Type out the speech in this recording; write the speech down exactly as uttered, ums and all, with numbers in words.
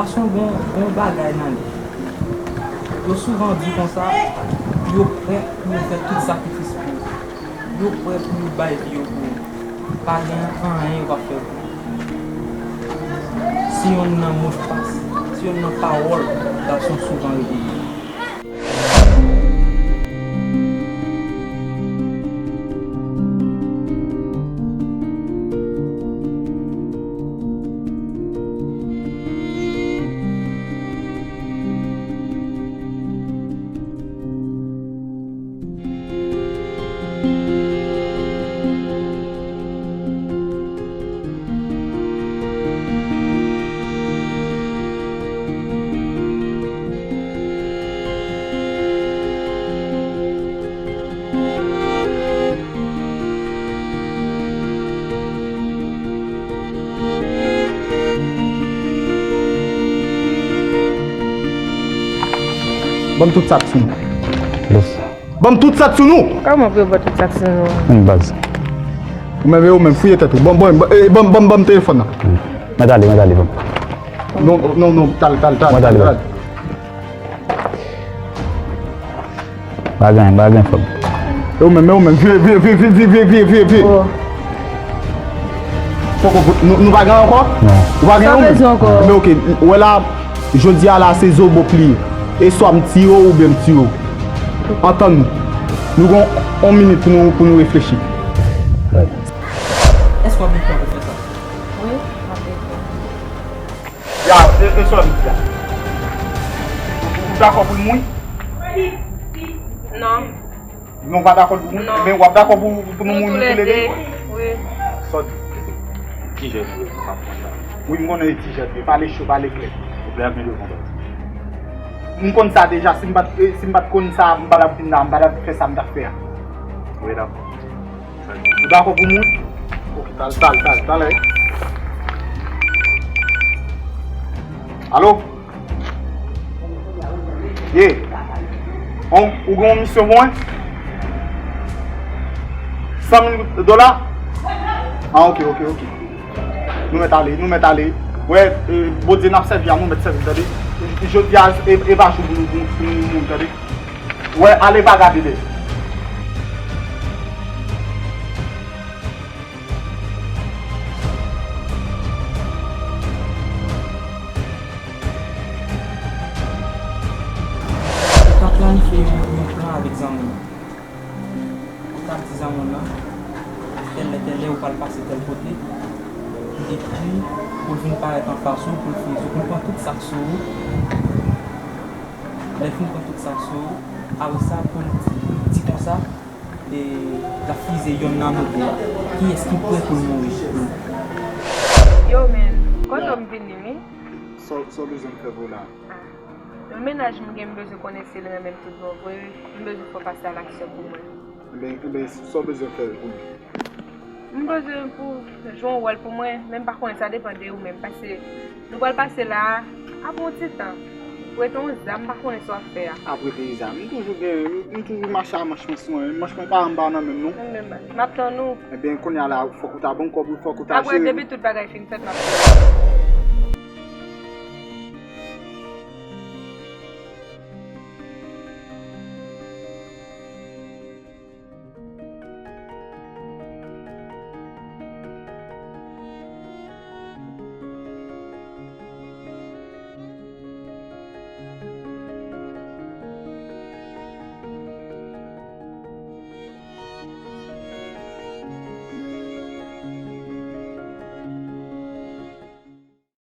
Gason gon, gon bagay nan li. Yo souvan di konsa, yo prè pou yo fè tout sakrifis pou ou. Yo prè pou yo bay vi yo pou ou. Pa gen anyen yo p ap fè pou ou. Se yonn nan modpas, se yonn nan pawòl gason souvan repete. Ban m tout sa k sou nou. Yes. Ban m tout sa k sou nou. Kòman pou yo ban tout sa k sou nou an? An baz. Ou menm, ou menm, fouye tèt ou. Ban, ban, ban, eh, ban, ban, ban m telefòn nan. Mwen t ale, mwen t ale, ban m. Non, non, non, t ale, t ale, t ale, t ale. Mwen t ale, t ale. Pa gen, pa gen fòb. E ou menm, e ou menm, vye, vye, vye. Oh. Poko, nou, nou pa gen ankò? Non. Ou pa gen ou menm? Sa bezwen ankò? Men oke, ou wè la, jodi a la, se zobop li ye. E swa m tiye w oubyen m tiye w. Antann nou. Nou gon yon minit pou nou, pou nou reflechi. Right. Èske w ap gen tan pou fè sa? Wi, m ap gen tan. Ya, e, e sa w di la? Ou, ou dakò pou l mouri? Non. Non, w pa dakò pou l mouri? Non. Men w ap dakò pou, pou nou mouri nou toulède? Wi. Sa w di? Ti jèn wi, m pa konn sa. Wi, m konnen e ti jèn wi. Pale cho, pale klè. Ou plè ap mete w kontan. M konn sa deja, si m pa t, e, si m pa t konn sa, m pa t ap vin la, m pa t ap fè sa m t ap fè a. Wi, dakò. Ou dakò pou moun? Ok, tal, tal, tal, talè. Alo? Ye. On, ou gen yon misyon pou mwen? San mil dola? Ah, ok, ok, ok. Nou mèt ale, nou mèt ale. Wè, e, Bondye n ap sèvi a, nou mèt sèvi l, tande? Jodi a, e, e pa jou pou nou, pou nou, pou nou mouri, tande? Wè, ale pa gade dèyè. Ou ka planifye yon, yon plan avèk zanmi w. Ou ka di zanmi w nan, tèl lè, tèl lè, ou pral pase tèl kote. Epi, pou l vin parèt anfas ou, pou l fè, pou l pran tout sa k sou ou. Lè l fin pran tout sa k sou ou, apre sa, pou l di, di konsa, e, l ap fize yonn nan nou de a. Kiyès ki prè pou l mouri? Yo, men, kote w m vini, wi? Sa w, sa w bezwen m fè pou w la? Ah. Yon mennaj m gen, m bezwen konnen si l renmen m tout bon vre, wi. M bezwen fè w pase a laksyon pou mwen. Enben, enben, sa w bezwen fè pou mwen? M bezwen pou w jwe yon wòl pou mwen, men m pa konnen, sa depann de ou menm, paske nou pral pase la a, ap yon ti tan. Prete yon zam, m pa konnen sa w ap fè a. Ap prete zam? M toujou gen, m, m toujou mache a manch mwen sou mwen, manch mwen pa anba nan men m non. Men, men, m ap tann ou. Enben, kounye a la, fòk ou ta ban m kòb ou, fòk ou ta jere m. Apre, depi tout bagay fin fèt, m ap tann ou.